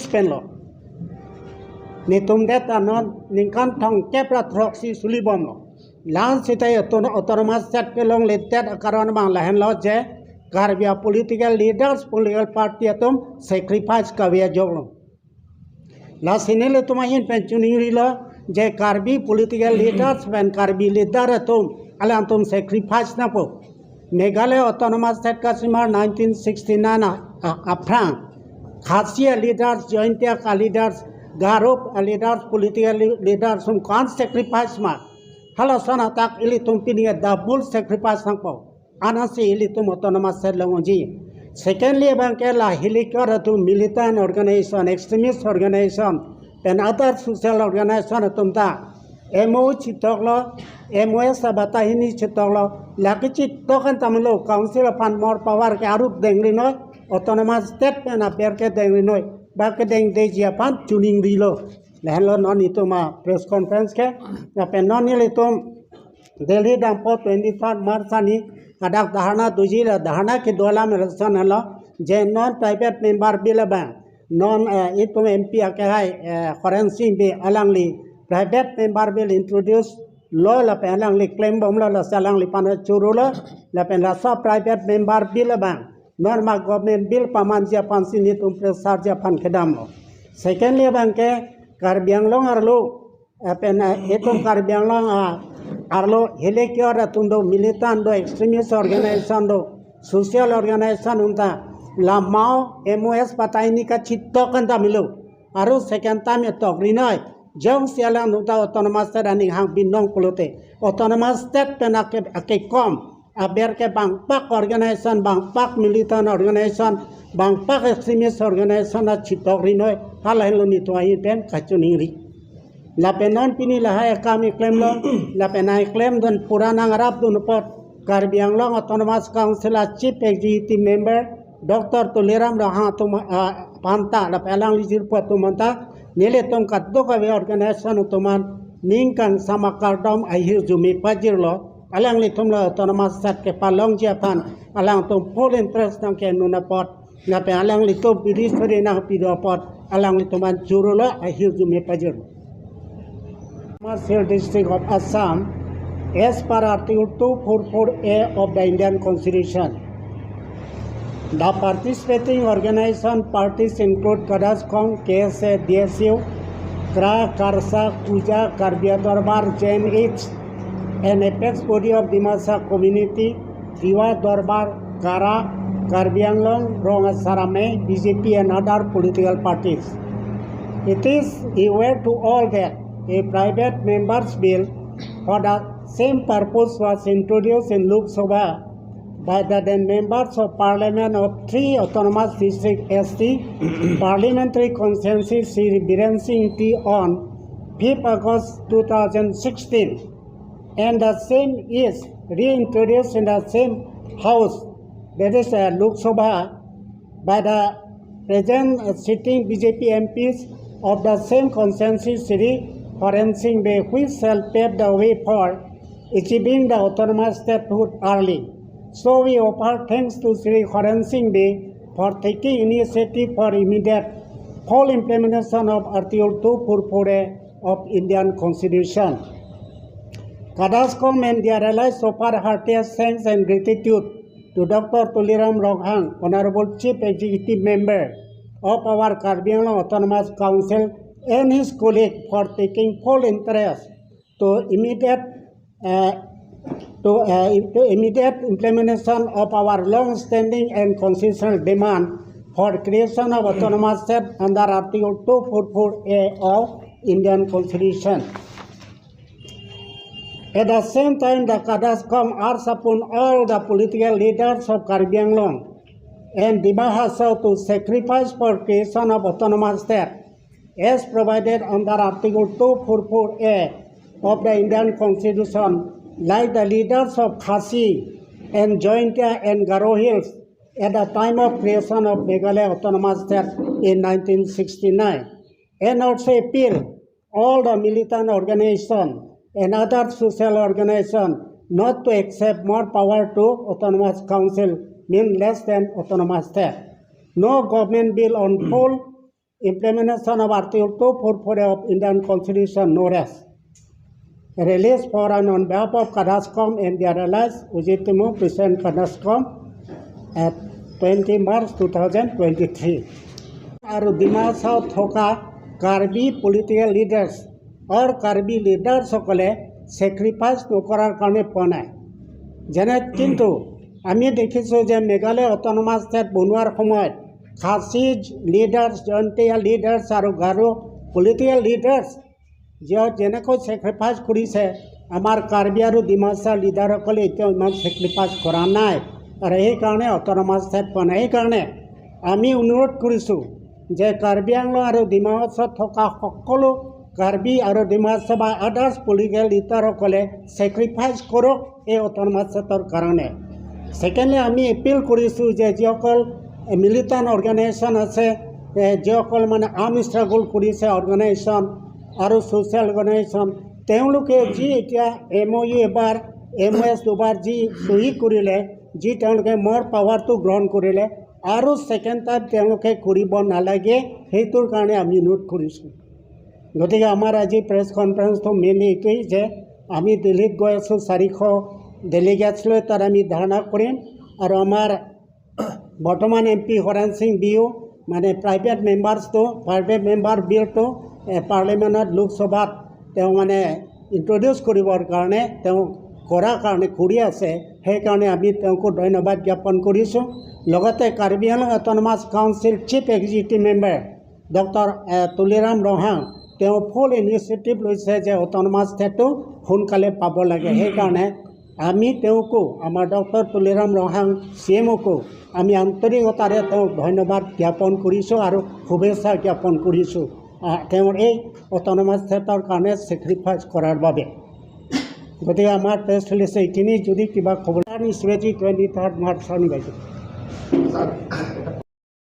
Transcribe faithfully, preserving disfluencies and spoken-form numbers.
penlo. Netum det anon ningkan thomkep ra throksi suli bomlo. Lason seta auton-, autonomous state kelongledet akaron abang lahenlo je Karbi a-political leaders, political party atum sacrifice kave ajoklo. Lasi nelitum ahin pen chiningrilo je Karbi political leaders pen Karbi leader atum alangtum sacrifice nangpo. Meghalaya Autonomous State kasimar nineteen sixty-nine a, a, aphrang Khasi a-leaders, Jaintia a-leaders, Garo a-leaders, political le-, leaders atum ko-an sacrifice ma. Halason athak ilitum pini double sacrifice nangpo. Ansi ilitum autonomous state longji. Secondly, abangke la hilikor atum militant organization, extremist organization, pen other social organization atum ta M O U chitoklo, M O S abatahini chitoklo, lake chitok an tamilo, council aphan more power ke arup dengrinoi, autonomous state pen aber ke dengrinoi, ba kedengdeji aphan chiningrilo. Lahenlo non itum a-press conference ke, lapen non nelitum Delhi dampo twenty-third March arni hadak dharna doji, la dharna kedo alam lason henlo je non private member bill abang, non, eh, itum M P akehai, eh, Horen Sing Bey alangli private member bill introduce lo lapen alangli klem bomlo, lasi alangliphan chorolo lapen laso private member bill abang non ma government bill pamanji aphansi netum pressure ji aphan kedamlo. Secondly, abangke Karbi Anglong arlo, eh, pen, eh, itum Karbi Anglong, ah, arlo hilikor atum do, militant do, extremist organization do, social organization atum ta la M O U M O S abatahini kachitok an tamilo. Aru second time etokrinoi. Jongsi alangtum ta autonomous state aning hang binong pulote, autonomous state pen ake, akekom aber ke bangpak organization, bangpak militant organization, bangpak extremist organization achitokrinoi, halahenlo netum ahin pen kachiningri. Lapen non pini lahai akam iklemlo, lapen nangklemdun pura nangrapdun apot Karbi Anglong Autonomous Council a-Chief Executive Member Doctor Tuliram Ronghang atum, ah, aphanta, lapen alangli jirpo atum aphanta, nelitum kadokave organization atum an ning kangsam akardom ahirjume pajirlo, alanglitum la autonomous state kepalongji aphan alangtum full interest nangkenun apot, lapen alanglitum bidi suri nangpido apot, alanglitum an chorolo, ahirjume pajirlo. Dima Hasao District of Assam, as per Article two forty-four A of the Indian Constitution. The participating organization parties include Kadaskom, K S A, D S U, KRA, KARSA, KUJA, Karbi Dorbar, J N H, an apex body of Dimasa community, Tiwa Dorbar, KARA, Karbi Anglong, Rong Asar Amei, B J P and other political parties. It is aware to all that a private members bill for the same purpose was introduced in Lok Sabha by the then members of parliament of three autonomous district S T parliamentary constituency Shri Biren Singh Engti on fifth August two thousand sixteen, and the same is reintroduced in the same house, that is, uh, Lok Sabha, by the present, uh, sitting B J P M Ps of the same constituency, Shri Horen Singh Bey, which shall pave the way for achieving the autonomous statehood early. So we offer thanks to Shri Horen Singh Bey for taking initiative for immediate full implementation of Article two forty-four A of Indian Constitution. Kadaskom and their allies offer heartiest thanks and gratitude to Doctor Tuliram Ronghang, Honorable Chief Executive Member of our Karbi Anglong Autonomous Council and his colleague for taking full interest to immediate, uh, to, uh, to immediate implementation of our long-standing and constitutional demand for creation of autonomous state under Article two forty-four A of Indian Constitution. At the same time, the Kadaskom urge upon all the political leaders of Karbi Anglong and Dima Hasao to sacrifice for creation of autonomous state as provided under Article two forty-four A of the Indian Constitution, like the leaders of Khasi and Jaintia and Garo Hills at the time of creation of Meghalaya Autonomous State in nineteen sixty-nine, and also appeal all the militant organization and other social organization not to accept more power to autonomous council, mean less than autonomous state. No government bill on full implementation of Article two four four of Indian Constitution, no rest. Release for and on behalf of Kadascom and their allies, Ujit Timung, present Kadascom at twenty March two thousand twenty-three. আৰু ডিমা হাছাওত থকা Karbi political leaders আৰু কাৰ্বি লিডাৰ্ছসকলে ছেক্ৰিফাইচ নকৰাৰ কাৰণে পোৱা নাই। যেনে কিন্তু আমি দেখিছোঁ যে মেঘালয় অট'নমাছ ষ্টেট বনোৱাৰ সময়ত খাচী লিডাৰ্ছ, জয়ন্তীয়া লিডাৰ্ছ আৰু গাৰো পলিটিকেল লিডাৰ্ছ যে যেনেকৈ ছেক্ৰিফাইচ কৰিছে, আমাৰ কাৰ্বি আৰু ডিমাছা লিডাৰসকলে এতিয়াও ইমান ছেক্ৰিফাইচ কৰা নাই। আৰু সেইকাৰণে অট'নমাছ ষ্টেট পোৱা নাই। সেইকাৰণে আমি অনুৰোধ কৰিছোঁ যে কাৰ্বি আংলং আৰু ডিমা হাছাওত থকা সকলো কাৰ্বি আৰু ডিমাছা বা আদাৰ্ছ পলিটিকেল লিডাৰসকলে ছেক্ৰিফাইচ কৰক এই অট'নমাছ ষ্টেটৰ কাৰণে। ছেকেণ্ডলি, আমি এপিল কৰিছোঁ যে যিসকল মিলিটেণ্ট অৰ্গেনাইজেশ্যন আছে, এ, যিসকল মানে আৰ্ম ষ্ট্ৰাগল কৰিছে অৰ্গেনাইজেশ্যন আৰু ছ'চিয়েল অৰ্গেনাইজেশ্যন, তেওঁলোকে যি এতিয়া এম অ' ইউ এবাৰ, এম অ' এছ দুবাৰ যি চহী কৰিলে, যি তেওঁলোকে মোৰ পাৱাৰটো গ্ৰহণ কৰিলে আৰু ছেকেণ্ড টাইম তেওঁলোকে কৰিব নালাগে, সেইটোৰ কাৰণে আমি অনুৰোধ কৰিছোঁ। গতিকে আমাৰ আজি প্ৰেছ কনফাৰেন্সটো মেইনলি এইটোৱেই যে আমি দিল্লীত গৈ আছোঁ, চাৰিশ ডেলিগেটছ লৈ তাত আমি ধৰ্ণা কৰিম। আৰু আমাৰ বৰ্তমান এম পি হৰেণ সিং বিউ মানে প্ৰাইভেট মেম্বাৰ্ছটো, প্ৰাইভেট মেম্বাৰ বিলটো, এ, পাৰ্লিমেণ্টত, লোকসভাত তেওঁ মানে ইণ্ট্ৰডিউচ কৰিবৰ কাৰণে তেওঁ কৰাৰ কাৰণে কৰি আছে। সেইকাৰণে আমি তেওঁকো ধন্যবাদ জ্ঞাপন কৰিছোঁ। লগতে Karbi Anglong autonomous council chief executive member doctor, এ, তুলিৰাম ৰংহাং, তেওঁ ফুল ইনিচিয়েটিভ লৈছে যে অট'নমাছ ষ্টেটটো সোনকালে পাব লাগে। সেইকাৰণে আমি তেওঁকো, আমাৰ ডক্টৰ তুলিৰাম ৰংহাং চি এমকো আমি আন্তৰিকতাৰে তেওঁক ধন্যবাদ জ্ঞাপন কৰিছোঁ আৰু শুভেচ্ছা জ্ঞাপন কৰিছোঁ, আহ, তেওঁৰ এই অট'নমাছ ষ্টেটৰ কাৰণে ছেক্ৰিফাইচ কৰাৰ বাবে। গতিকে আমাৰ প্ৰেছ ৰিলিজ এইখিনি। যদি কিবা খবৰ, টুৱেণ্টি থাৰ্ড মাৰ্চ শনিবাৰ। ছাৰ, এটা